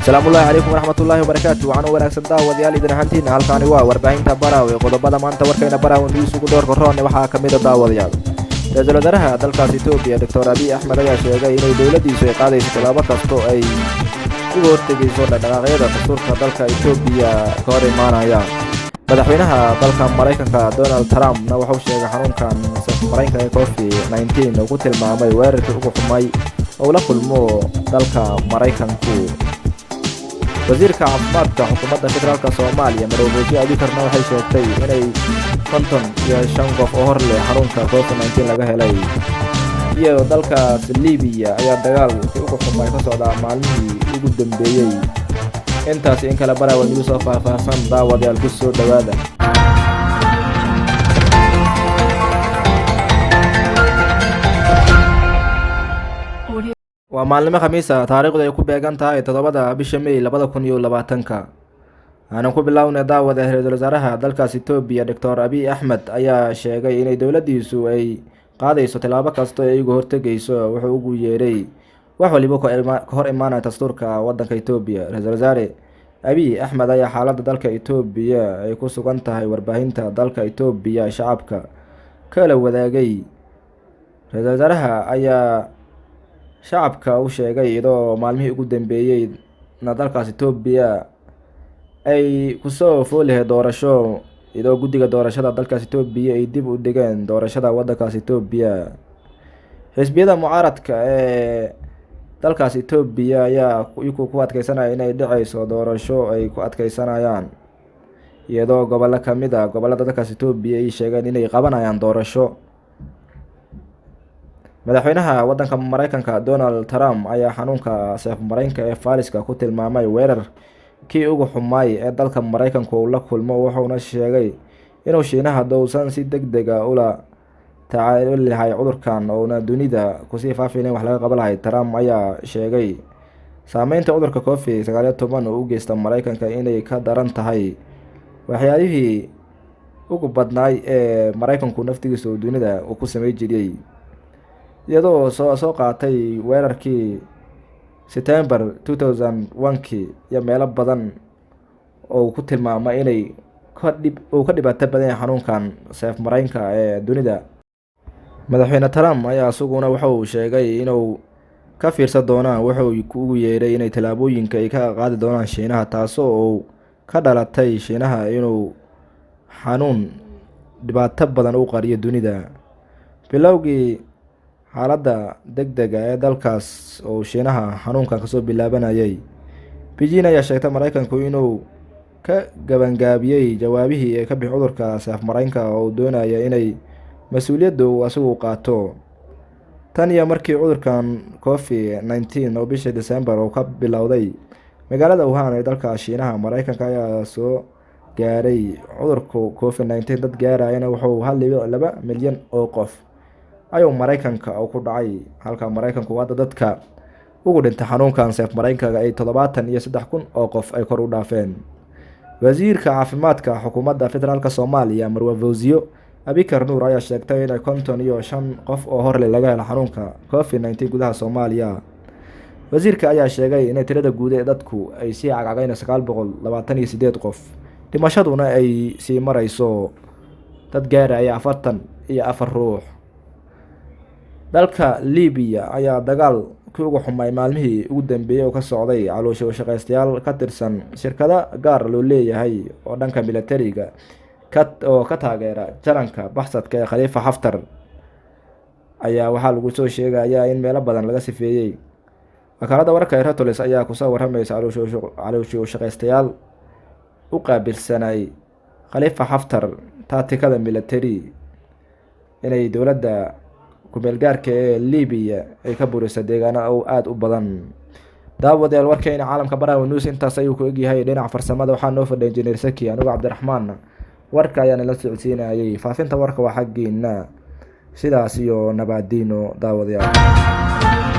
Asalaamullaahi calaykum waraxmatullaahi wabarakaatu. Waxaan u wanaagsan daawadayaal idin ahaantiina. Halkaani waa warbaahinta Baraawe. Qodobada maanta warkayna Baraawe News ugu dhowrka roone waxaa ka mid a, daawadayaal, ra-iisul wasaaraha dalkaas Etoobiya, Doctor Abiy Axmed, ayaa sheegay inay dowladdiisu ay qaadayso tallaabo kasto ay uga hortegayso dhaqdhaqaaqyada dastuurka dalka Etoobiya ka hor imaanaya. Madaxweynaha dalka Maraykanka Donald Trumpna wuxuu sheegay xanuunkan maraykanka ee COVID-19 uu ku tilmaamay weerarkii ugu xumay oo la kulmo dalka Maraykanku. Wasiirka caafimaadka xukuumadda federaalka Soomaaliya, Marwo Fowsiye Abiikarna, waxay sheegtay inay 55 qof oo hor leh xanuunka COVID-19 laga helay. Iyo dalkaas Libiya ayaa dagaalkii ugu xumay ka socdaa maalmihii ugu dambeeyey. Intaas in kale Baraawe News oo faahfaahsan, daawadayaal, ku soo dhowaada. Waa maalnimo Khamiisa, taariikhdu ay ku beegan tahay 7-da bisha May 2020-ka. Aanan ku bilownay, daawada, ra-iisul wasaaraha dalkaas Etoobiya, Doctor Abiy Axmed, ayaa sheegay inay dowladdiisu ay qaadayso tallaabo kasta ee uga hortegayso wuxuu ugu yeeray wax waliba ka hor imaanaya dastuurka wadanka Etoobiya. Ra-iisul wasaare Abiy Axmed ayaa xaaladda dalka Etoobiya ay ku sugan tahay warbaahinta dalka Etoobiya shacabka kala wadaagay. Ra-iisul wasaaraha ayaa shacabka u sheegay iyadoo maalmihii ugu dambeeyey na dalkaas Etoobiya ay kusoo foolahay doorasho, iyadoo guddiga doorashada dalkaas Etoobiya ay dib u dhigeen doorashada wadankaas Etoobiya. Xisbiyada mucaaradka ee dalkaas Etoobiya ayaa iyagu ku adkeysanaya inay dhaceyso doorasho ay ku adkeysanayaan, iyadoo gobollo kamid a gobollada dalkaas Etoobiya ay sheegeen inay qabanayaan doorasho. Madaxweynaha wadanka Maraykanka Donald Trump ayaa xanuunka seef mareenka ee fayraska ku tilmaamay weerar kii ugu xumaay ee dalka Maraykanku uu la kulmo, wuxuuna sheegay inuu Shiinaha dowsan si deg deg a ula tacaali lahay cudurkan oona dunida kusii faafi lahayn wax laga qaban lahay. Trump ayaa sheegay saameynta cudurka COVID-19 uu u geysta Maraykanka inay ka daran tahay waxyaalihii ugu badnaay ee Maraykanku naftigiisa uu dunida uu ku samey jiriyey, iyadoo soo qaatay weerarkii September 2001-kii iyo meelo badan oo uu ku tilmaamay inay ka dhib uu ka dhibaato badan yahay xanuunkan seef mareenka ee dunida. Madaxweyne Trump ayaa isaguna waxa uu sheegay inuu ka fiirsan doonaan wuxuu ugu yeeray inay tallaabooyinka ay ka qaadi doonaan Shiinaha, taasoo uu ka dhalatay Shiinaha inuu xanuun dhibaato badan u qariyo dunida. Bilowgii xaaladda degdega ee dalkaas oo Shiinaha xanuunkan kasoo bilaabanayay, Beijing ayaa sheegtay Maraykanku inuu ka gabangaabiyey jawaabihii ee ka bixi cudurka seef mareenka oo uu doonaya inay mas-uuliyadda uu asigu qaato. Tan iyo markii cudurkan COVID-19 oo bishii December uu ka bilowday magaalada Wuhan ee dalka Shiinaha, Maraykanka ayaa soo gaaray cudurka COVID-19 dad gaarayana wuxuu 1.2 milyan oo qof ayuu Maraykanka ku dhacay, halka Maraykanku hadda dadka ugu dhintay xanuunkan seef mareenka ay 73,000 oo qof ay kor u dhaafeen. Wasiirka caafimaadka xukuumadda federaalka Soomaaliya, Marwe Fowsiyo Abikar Nuur, ayaa sheegtay inay 55 qof oo horleh laga helo xanuunka COVID-19 gudaha Soomaaliya. Wasiirka ayaa sheegay inay tirada guud ee dadku ay sii cagcagayna 928 qof, dhimashaduna ay sii mareyso dad gaaraya 44 ruux. Dalka Libiya ayaa dagaal kii ugu xumay maalmihii ugu dambeeyey oo ka socday. Caloosha shaqeystayaal ka tirsan shirkado gaar loo leeyahay oo dhanka militariga oo ka taageera jaranka baxsadka ee Khaliifa Xaftar ayaa waxaa lagu soo sheegayaa in meelo badan laga sifeeyey. Wakaaladda wararka ee Reuters ayaa kusoo waramaysa caloosha shaqeystayaal u qaabilsanay Khaliifa Xaftar taatikada military inay dowladda kumeelgaarka ee Libiya ay ka burisa deegaano aada u badan. Daawadayaal, warkayna caalamka Baraawe News intaas ayuu ku egyahay. Dhinaca farsamada waxaa noo fadhiya Injineer Saki, anigo Cabdiraxmaan warka ayaan ila socodsiinayay. Faafinta warka waa xaggiina. Sidaas iyo nabaadiino, daawadayaal.